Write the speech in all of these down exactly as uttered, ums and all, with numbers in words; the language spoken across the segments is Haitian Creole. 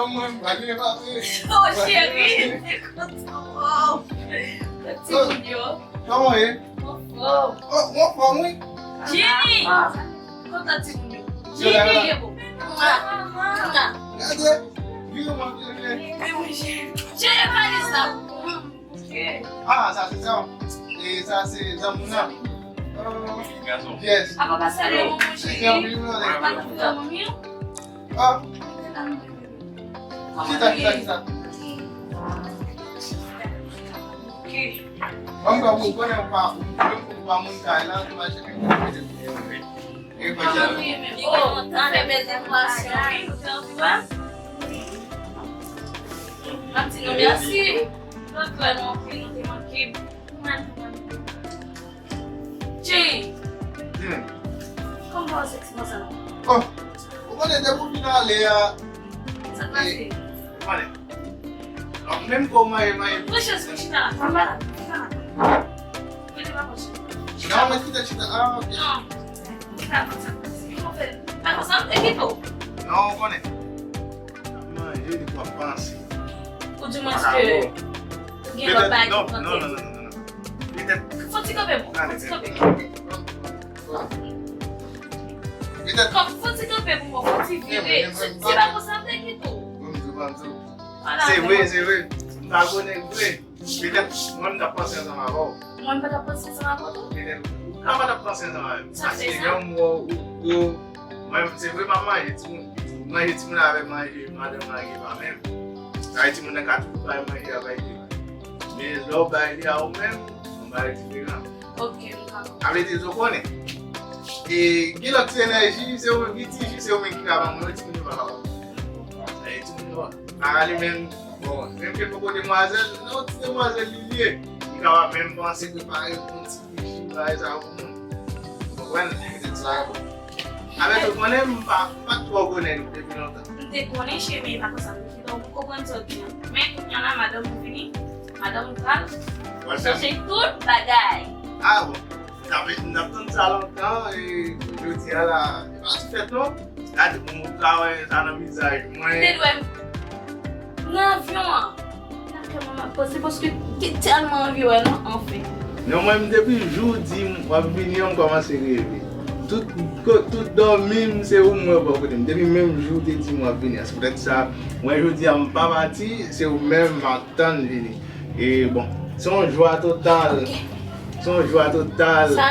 Mwen, pa gen pa. Oh, cheri, mwen kontan wè w. Ti moun yo. Kòman w ye? Mwen anfòm. Oh, mwen anfòm, wi. Jimmy! Kontan ti moun yo. Jimmy, e bon. Gade. Vire mwen, vire, vire. Cheri, pa di sa. Ok. Ah, sa se sa. E sa se zanmi w nan. Gason. Yes. Apa pa salye moun, cheri? Mèsi anpil, brother. Pa t ap fè moun yo. Ah. Chita, chita, chita. Ok. Mwen, mwen, mwen konnen ou pa, ou menm ou pa moun kay la, ou pa chèche moun. E pa chèche. Oh, nou fè bèl dekorasyon, wi, nou fè anpil, wi. M ap di nou mèsi. Nou fè nou anpil, nou te manke. Jay, hmm, kòman w santi konsa? Oh, ou konnen depi w fin ale a. Sa k pase? Ou konnen. Donk, menm ke w manje, manje. Pran chans pou chita la. Anba la. Chita la. Mete pa pòch. Non, mwen kite chita. Ah, ok. Non. Chita konsa. Kòman w fè? Pa konsa, m te kite w. Non, ou konnen. Manje, depi w ap panse. Ou di mwen ke ou gen lòt bagay pou panse. Non, non, non, non, non. Petèt. Fò ti kanpe, bon. Fò ti kanpe. Petèt. Kòm fò ti kanpe pou mwen, fò ti vire. Se pa konsa m te kite w. Bon, m di w, bon, m di w. Se vre, se vre. M pa konnen vre. Petèt, mwen, m t ap panse ansanm avè w. Mwen, m pa t ap panse ansanm avè w tou? Petèt, ou ka pa t ap panse ansanm avè m. Sa fè sa? Paske lè m wè w, ou, ou, mwen, se vre, m ap manje timoun. Manje timoun avèk manje madanm nan, gen pa menm. Sa vle di, timoun nan ka toujou bay manje a bay li. Men lè w bay li a ou menm, yon bagay diferan. Ok, m kapab. Sa vle di, ou konnen. E gen lòt ti enèji, se ou menm ki ti ji, se ou menm ki ka ban mwen, timoun yo pa kapab. E timoun yo pa. Kara li menm, bon, menm ke poko demwazèl, nan yon ti demwazèl li ye. Li kapab menm panse prepare pou yon ti bouji, bagay sa yo pou moun. Ou konprann? Petèt sa yo. Avèk ou konnen, m pa, m pa t twò konnen li depi lontan. M te konnen, cheri, men e pa konsa m te kite w, ou konprann sa w di an. Men kounye a la, madanm ou vini, madanm ou pral chanje tout bagay. Ah bon. M t ap, m t ap tann sa lontan, e jodi a la, e pa ti fèt non. Gade, bon, ou ka wè sa nan vizaj mwen. Te dwe m nan avyon an. Nan kè mwen m ap panse paske te tèlman anvi wè non, anfen. Non, mwen, m depi jou w di m w ap vini an, m kòmanse reve. Tout, tout dòmi m, se ou m wè bò kote m. Depi menm jou w te di m w ap vini an. Se poutèt sa, mwen, jodi a, m pa pati, se ou menm m ap tann vini. E bon, se yon jwa total. Ok. Se yon jwa total. Sa?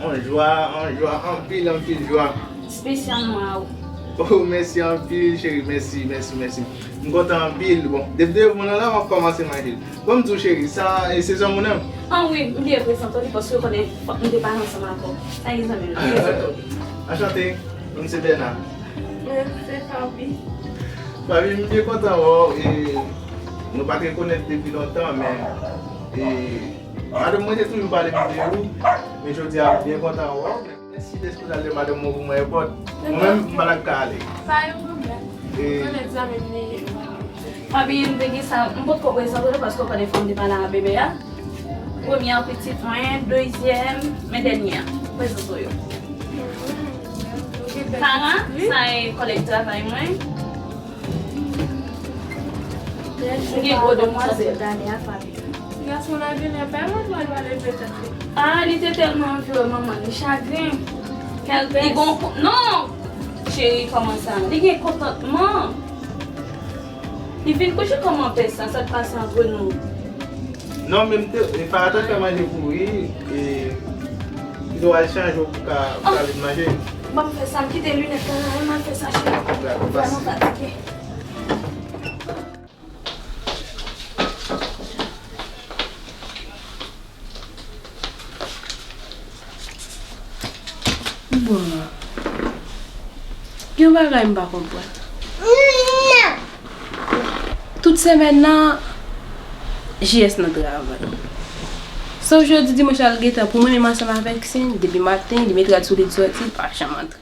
Yon jwa, yon jwa, anpil, anpil jwa. Espesyalman a ou. Oh, mèsi anpil, cheri. Mèsi, mèsi, mèsi. M kontan anpil. Bon, depi devan nan la, m ap kòmanse manje l. Bon, m di w, cheri, sa, e, se zanmi w nan? Ah wi, m te prezante w li paske w konnen, fòk m te pale ansanm avè w. Sa e zanmi m nan, prezante w li. Anchante, m se Bèna. Mwen se Fabi. Fabi, m byen kontan wè w, e, nou pa t rekonèt depi lontan, men, e, madanm mwen te toujou pale m de ou, men jodi a, m byen kontan wè w. Mèsi de eskou al de madanm mwen pou mwen enpòt. Mwen menm, m pa t ap ka ale. Pa yon pwoblèm. E, mwen egzamen m li ye. Fabi, m te gen sa, m potko prezante w paske w konnen fò m te pale a bebe a. Premye a pitit mwen, dezyèm, men dènye a. Prezante w yo. Kara, sa e kòlèg travay mwen. M gen gwo demwazèl. Gason la vini, pa yon jwa l pa leve tèt li. Ah, li te tèlman anvi wè manman li chagren. Li gon ko-, non! Cheri, kòman sa? Li gen kontantman. Li vin kouche kòman pè sa, sa k pase antre nou? Non, men m te, e, Farah te fè manje pou li, e, li te al chanje pou ka, pou ka vin manje. Ban m fè sa, m kite linèt la, m al fè sa, cheri. Dakò, m vrèman fatige. Bon. Gen bagay m pa konprann. Tout semèn nan, J S nan travay. Sof jodi dimanch la, l gentan pou mwen menm ansanm avèk Sin, depi maten, li met rad sou li, l sòti, li pa janm antre.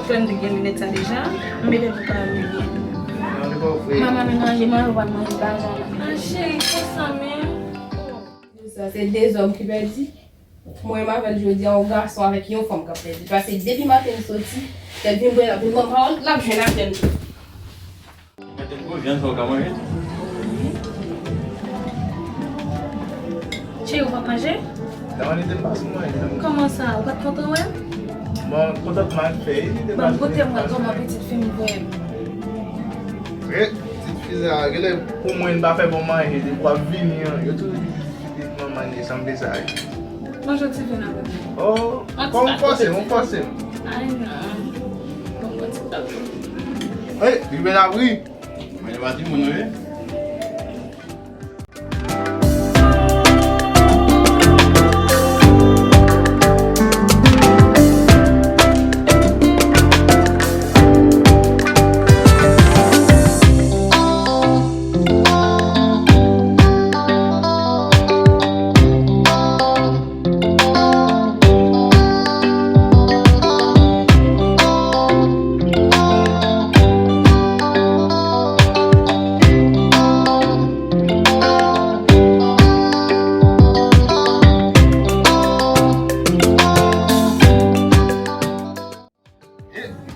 Frè m te gen linèt sa deja. M mete pou ka mete. Manman menm ranje manje, ou pa t manje bagay la. Ah, cheri, konsa menm. Sa se de zòm ki pèdi. Mwen menm avè l jodi a, yon gason avèk yon fanm k ap pèdi. Paske depi maten m soti, lè l vin bwè, l ap vin ban m pawòl, l ap jwenn avè m tou. Mete gwo vyann sa w ka manje tou. Cheri, ou p ap manje? Nan anite m pa sou manje. Kòman sa? Ou pa t kontan wè m? Bon, kontantman ak fè li te. Bon, kote m wè kòman pitit fi m voye m. Wi, pitit fi sa, genlè pou mwen, li pa fè bon manje, depi w ap vini an, yo toujou di pitit fi te manman li, sanble sa wi. Manje yon ti vyann avè m. Oh, kòman w fòse m, ou fòse m. Ay non. Bon, bon, ti papa. Hey, li vin abri. Mwen pa timoun, wi.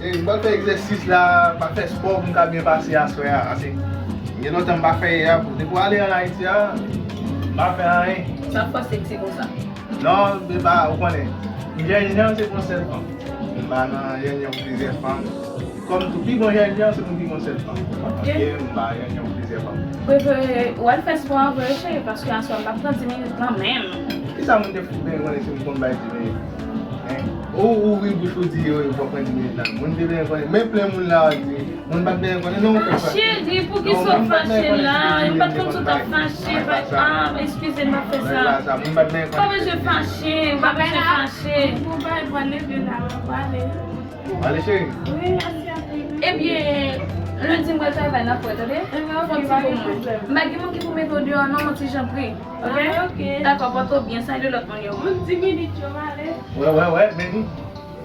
E, e, m pral fè egzèsis la, m pral fè spò pou m ka byen pase aswè a. Paske gen lontan m pa fè a, depi w ale ann Ayiti a, m pa fè anyen. Sa fòse k se konsa? Non, se pa, ou konnen. M jènjan se pou yon sèl fanm. M pa nan jènjan pou plizyè fanm. Kòm tou, pi bon jènjan se pou pi bon sèl fanm. Ok. Ok, m pa jènjan pou plizyè fanm. Prefere w al fè spò an vre, cheri, paske aswè m p ap pran dis minit kanmenm. Kisa moun te fout benyen konnen si m konn bay dis minit? Hein? Ou ouvri bouch ou di yo, yo pa pran dis minit la. Moun te benyen konnen. Men plen moun la di, moun pa t benyen konnen, non, ou fè sa. Cheri, poukisa w fache la? M pa t konn si w t ap fache. Ah, eskize m, m pa fè sa. Moun pa t benyen konnen. Pa bezwen fache, ou pa bezwen fache. Bon, bay, bon, leve la, w ap ale. Ale, cheri. Wi, mèsi anpil. Ebyen, lendi m pral travay, n ap wè, tande? Fè yon ti pou mwen. M pa gen moun ki pou mete w deyò, non, yon ti jan pri. Ok? Ah, ok. Dakò, pòte w byen, salye lòt moun yo. Moun dis minit yo, m ale. Wè, wè, wè, men ni,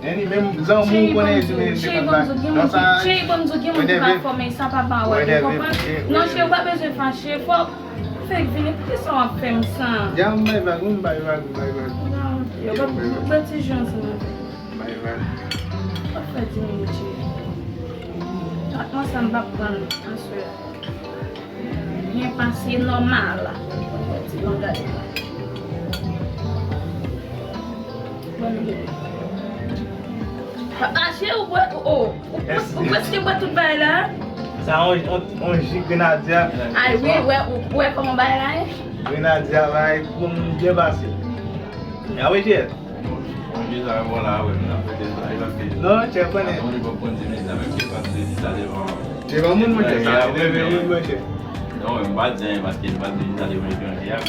men ni, menm zanmi w konnen di men se konn bay. Non, sa. Cheri, ban m di w, gen moun ki pa fòme san papa wè, ou konprann? Non, cheri, ou pa bezwen fache, fò w fèk vini, poukisa w ap fè m sa? Ya, m bay vag, wi, m bay vag, m bay vag. Non, yo pa, pa ti jan sa. Bay vag. W ap fè dis minit, cheri. Ak mwen sa m p ap pran aswè a. Byen pase nòmal. Ti ban gade la. Bon, bebe. Papa, cheri, ou bwè, ou, ou, ou, ou prèske bwè tout bagay la. Sa yon, yon, yon ji grenadya. Ay, wi, wè, ou, ou wè kòman bagay la ye? Grenadya, bagay, pou moun byen pase. A wi, Jiyèt. Bon, bon, deja, vwala, wè, m ap fete sa, e paske. Non, chè, konnen. Atann, li pap konn di, men sa menm ki pase di sa devan. Devan moun, monchè, sa, devan moun, monchè. Non, men m pa di anyen, paske li pa di sa devan etranje a.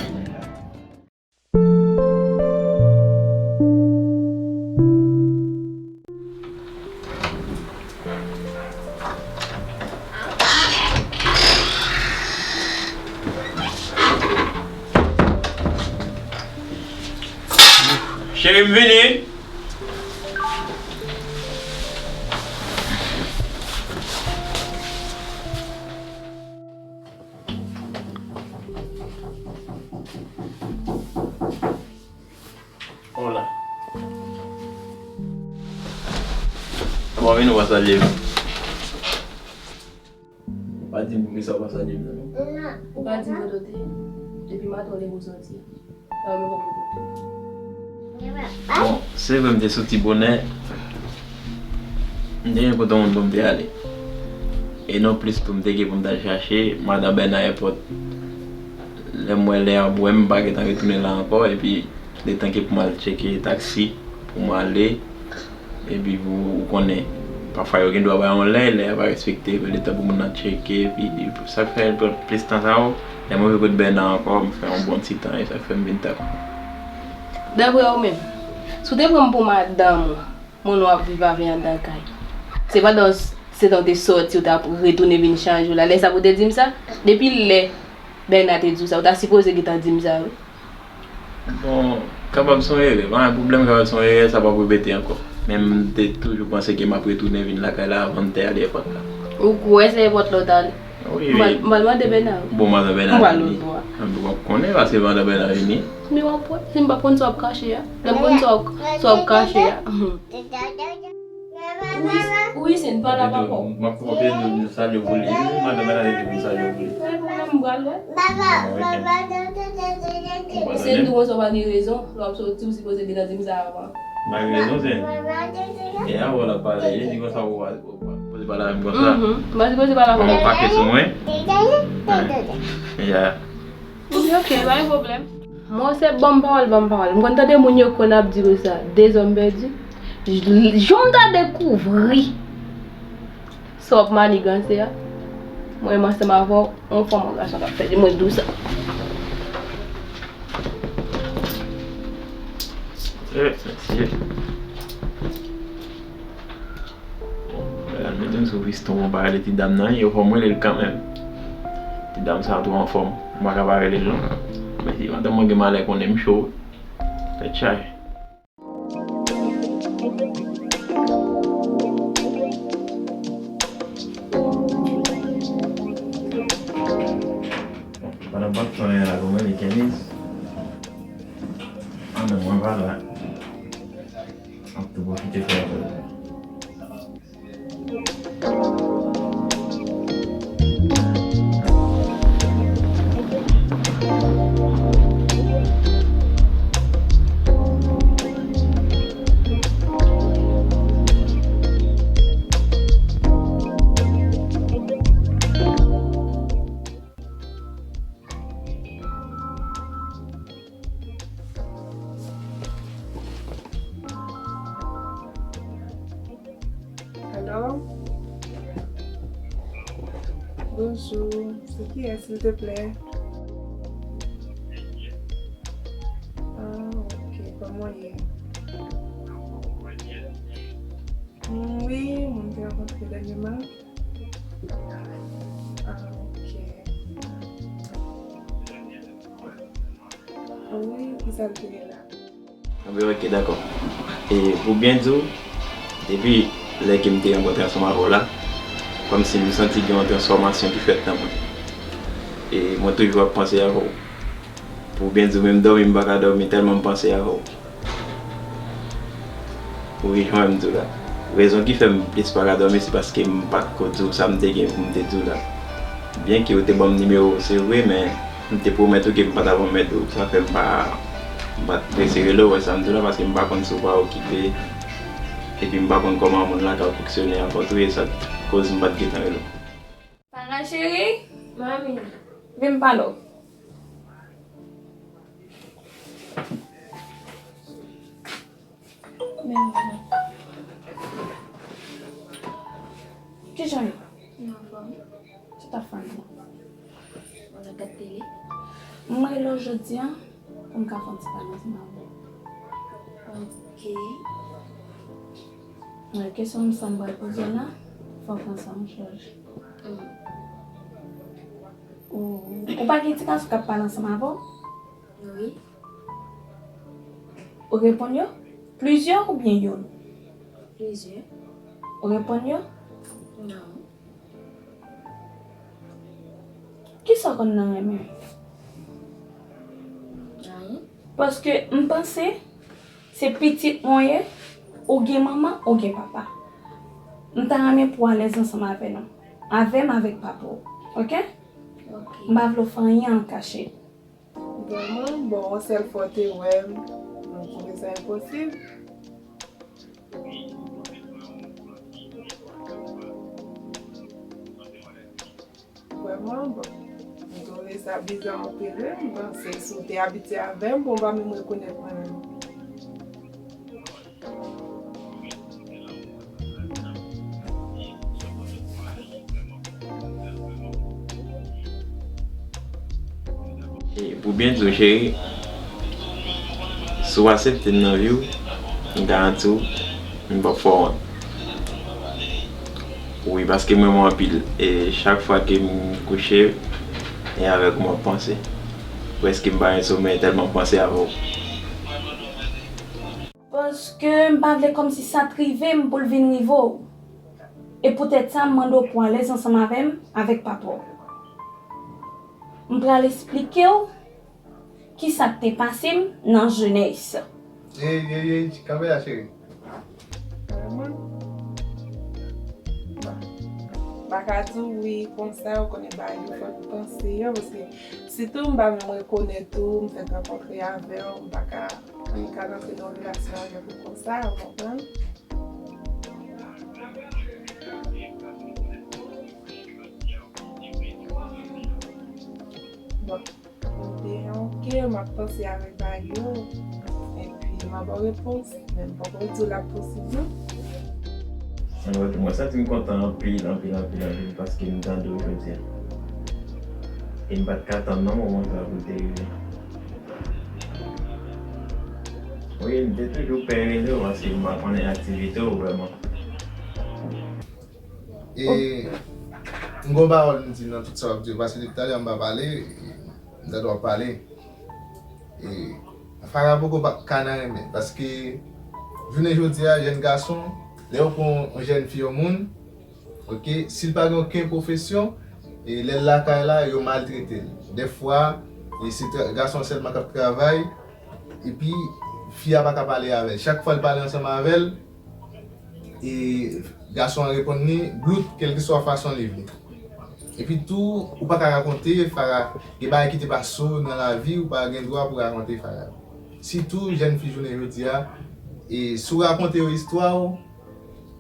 Cheri, m vini. Hola. Bon, vin ou pa salye m. Pa di m poukisa ou pa salye m nan, non. Ou pa di m kote w te ye. Depi maten ou te pou soti. Pa wè m ankò pou kote. Bon, se vre m te soti bonè. M te gen kote yon moun pou m te ale. E non plis tou m te gen pou m t al chache madan Bèna ayewopò. Lè m wè lè a bwè m, m pa gentan retounen la ankò. Epi letan ke pou m al tcheke taksi pou m ale, epi pou, ou konnen, pafwa yo gen dwa bay yon lè, lè a pa respekte, epi letan pou moun nan tcheke, epi sa k fè l pran plis tan sa yo, lè m rive kot Bèna ankò, m fè yon bon ti tan, e sa k fè m vin ta. Daprè ou menm, si w te pran m pou madanm ou, moun w ap viv avè anndan kay, se pandan se tan w te sòti, w t ap retounen vin chanje w la, lè sa pou w te di m sa? Depi lè Bèna te di w sa, ou ta sipoze gentan di m sa, wi. Bon, kapab se yon erè. Pa gen pwoblèm, kapab se yon erè, sa p ap repete ankò. Men m te toujou panse ke m ap retounen vin lakay la avan m te ale èpòt la. Ou kwè se èpòt la w t ale? Wi, m pral, m pral mande Bèna. Bon, madan Bèna vini. M pral lòt bò a. Anben, w ap konnen paske madan Bèna vini. Men w ap wè, si m p ap konn sa w ap kache a. Lè m konn sa w ap, sa w ap kache a. Wi, wi, se n pa la pa kò. M ap pran pye nou, nou salye w pou li. Wi, madan Bèna te di pou n salye w pou li. Pa gen pwoblèm, m pral wè. Ah, ok. Se n tou konsa w pa gen rezon. Lè w ap soti, ou sipoze gentan di m sa avan. M pa gen rezon, se n. E a, w ap pale, e di konsa, w pa, w pa sipoze pale avè m konsa. Mhm. M pa sipoze pale avè w. Kòman w fache sou mwen? Ya. Ebyen, ok, pa gen pwoblèm. Mwen, se ban m pawòl, ban m pawòl. M konn tande moun yo konn ap di konsa, dezòm pèdi. J-, jan m ta dekouvri sa w ap maniganse a, mwen menm ansanm avè w, yon fanm, yon gason k ap fè di mwen di w sa. Eh, mesye. Bon, mwen al mete m sou piston, mwen pa rele ti dam nan, yo fò mwen rele l kanmenm. Ti dam sa twò anfòm, mwen pa ka pa rele l non. Men si madanm mwen gen malè konnen m cho, tèt chaje. Pandan m p ap fè anyen la, kòman li, Kenise? Ah non, mwen pa la. M ap tou pwofite fè yon. Alo? Bonjou, se kiyès, silteplè? Ah, ok, kòman w ye? Mm, wi, mwen te rankontre dènyèman. Ah, ok. Wi, kisa l te ye la? Anben, ok, dakò. E pou byen di w, depi lè ke m te rankontre ansanm avè w la, kòmsi m santi gen yon transfòmasyon ki fèt nan mwen. E mwen toujou ap panse avè w. Pou byen di w, menm dòmi m pa ka dòmi tèlman m panse avè w. Wi, jan m di w la. Rezon ki fè m plis pa ka dòmi, se paske m pa t ko di w sa m te gen pou m te di w la. Byenke w te ban m nimewo w, se vre, men m te pwomèt ou ke m pa t ap anmède w. Sa fè m pa, m pa t prese rele w, w wè sa m di w la, paske m pa konn si w pa okipe. Epi m pa konn kòman moun lakay ou fonksyone avè w tou, e sa k koz m pa t gentan rele w. Para cheri. Mami. Vin m pale w. Men, kijan w ye? M anfòm. Sa w t ap fè anndan? Mwen ap gad tele. Mwen rele w jodi a pou m ka fè yon ti pale ansanm avè w. Ok. Wi, kesyon m sa m pral poze w la, fò w pran sa an chaj. Mm. Ou, ou pa gen ti gason k ap pale ansanm avè w? Wi. Ou reponn yo? Plizyè oubyen youn? Plizyè. Ou reponn yo? Non. Kisa w konn nan renmen? Anyen. Paske m panse se pitit mwen w ye, ou gen manman, ou gen papa. M ta renmen pou w alèz ansanm avè nou. Avè m, avèk papa w. Ok? Ok. M pa vle w fè anyen an kache. Vrèman? Bon, yon sèl fwa w te wè m, m twouve sa enposib. Vrèman, bon, m twouve sa biza anpil, wi. M panse si w te abitye avè m, bon, w pa menm rekonèt mwen menm. E pou byen di w, cheri, si w aksepte m nan vi w, m garanti w, m p ap fè w wont. Wi, paske m renmen w anpil. E chak fwa ke m kouche, e avèk ou m ap panse. Prèske m pa gen somèy tèlman m panse avè w. Paske Ke m pa vle kòmsi sa t rive m pou l vin rive w. E poutèt sa, m mande w pou w alèz ansanm avè m, avèk papa w. M pral esplike w kisa k te pase m nan jenès. Ey, ey, ey, kanpe la, cheri. Vrèman? Bon. M pa ka di w wi konsa, ou konnen bagay yo fòk panse yo, paske sitou m pa menm rekonèt ou, m fèk rankontre avè w, m pa ka, m ka rantre nan yon relasyon avèk ou konsa, ou konprann? Bon. M te, ok, m ap panse avèk bagay yo. Epi m ap ba w repons. Men m poko di w l ap posib non. Ann wè, mwen santi m kontan anpil, anpil, anpil, anpil, paske m tande w jodi a. E m pa t ka tann non moman sa pou l te rive. Wi, m te toujou pè rele w, paske m pa konnen aktivite w vrèman. E m gon pawòl m di nan tout sa w ap di yo, paske depi talè m pa pale, m tande w ap pale. E Farah poko pa, ka nan renmen, paske jounen jodi a, jèn gason, lè yo pran yon jèn fi, yon moun, ok, si l pa gen okenn pwofesyon, e lè l lakay la, yo maltrete l. Dèfwa, e se tra-, gason an sèlman k ap travay, epi fi a pa ka pale avè l. Chak fwa l pale ansanm avè l, e gason an reponn li blout, kèlkeswa fason li vle. Epi tou, ou pa ka rakonte, Farah, gen bagay ki te pase w nan lavi, ou pa gen dwa pou rakonte, Farah. Sitou, jèn fi jounen jodi a, e si w rakonte yo istwa w,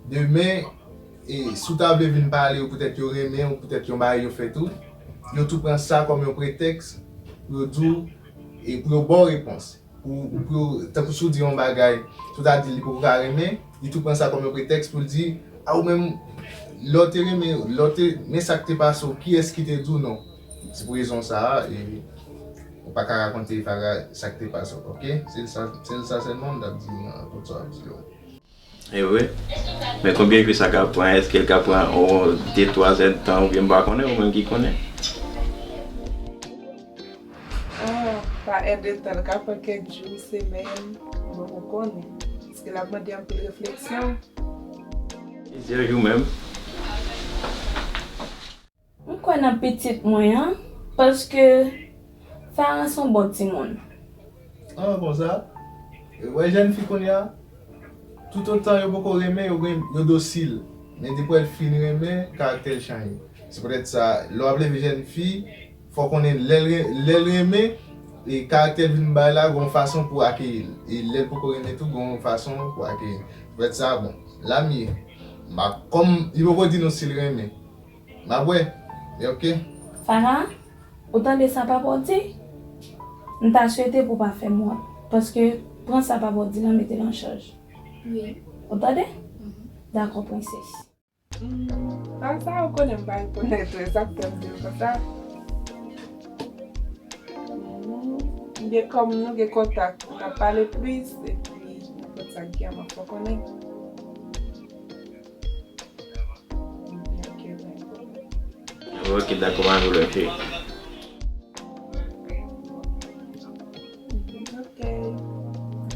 demen, e si w ta vle vin pale yo, poutèt yo renmen w, poutèt yon bagay yo fèt ou, yo tou pran sa kòm yon pretèks pou yo di w, e pou yo ba w repons. Pou, pou, tankou si w di yon bagay, si w ta di l li poko ka renmen, li tou pran sa kòm yon pretèks pou l di, a, ou menm, lè w te renmen, lè w te, men sa k te pase w, kiyès ki te di w non? Se pou rezon sa a, e ou pa ka rakonte Farah sa k te pase w, ok? Se sa, se sa sèlman m t ap di nan tout sa w ap di yo. E vre? Men konbyen jou sa ka pran? Èske l ka pran yon de, twa zèdtan oubyen m pa konnen, ou menm ki konnen? Ah, pa èdtan, l ka pran kèk jou, semèn, m poko konnen. Paske l ap mande anpil refleksyon. Plizyè jou menm. M kwè nan pitit mwen an, paske Farah se yon bon timoun. Ah, konsa? Ou wè jèn fi kounye a, toutotan yo poko renmen, yo gen, yo dosil. Men depi w wè l fin renmen, karaktè l chanje. Se poutèt sa, lè w ap leve jèn fi, fò w konnen lè l re-, lè l renmen, e karaktè l vin bay la, gon fason pou akeyi l. E lè l poko renmen tou, gon fason pou akeyi l. Se poutèt sa, bon, la m ye. M ap, kòm li poko di nou si l renmen. M ap wè. E ok. Farah, ou tande sa papa w di? M ta swete pou w pa fè m wont. Paske pran sa papa w di la, mete l an chaj. Wi. Ou tande? Mhm. Dakò, prensès. Hmm, sa, sa, ou konnen m pa rekonèt ou, e sa k fè m di l konsa. Hmm, ebyen, kòm nou gen kontak, n ap pale plis, epi nenpòt sa k gen an, m ap fè w konnen. Ok, dakò, pa gen pwoblèm, cheri. Ok.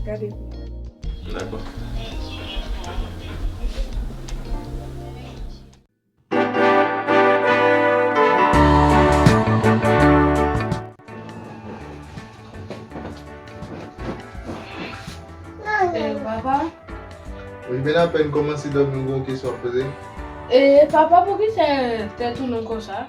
Gade. Dakò. Eh, papa? Ou vin apèn kòmanse dòmi, ou gon kesyon ap poze? Eh, papa, poukisa tèt ou long konsa?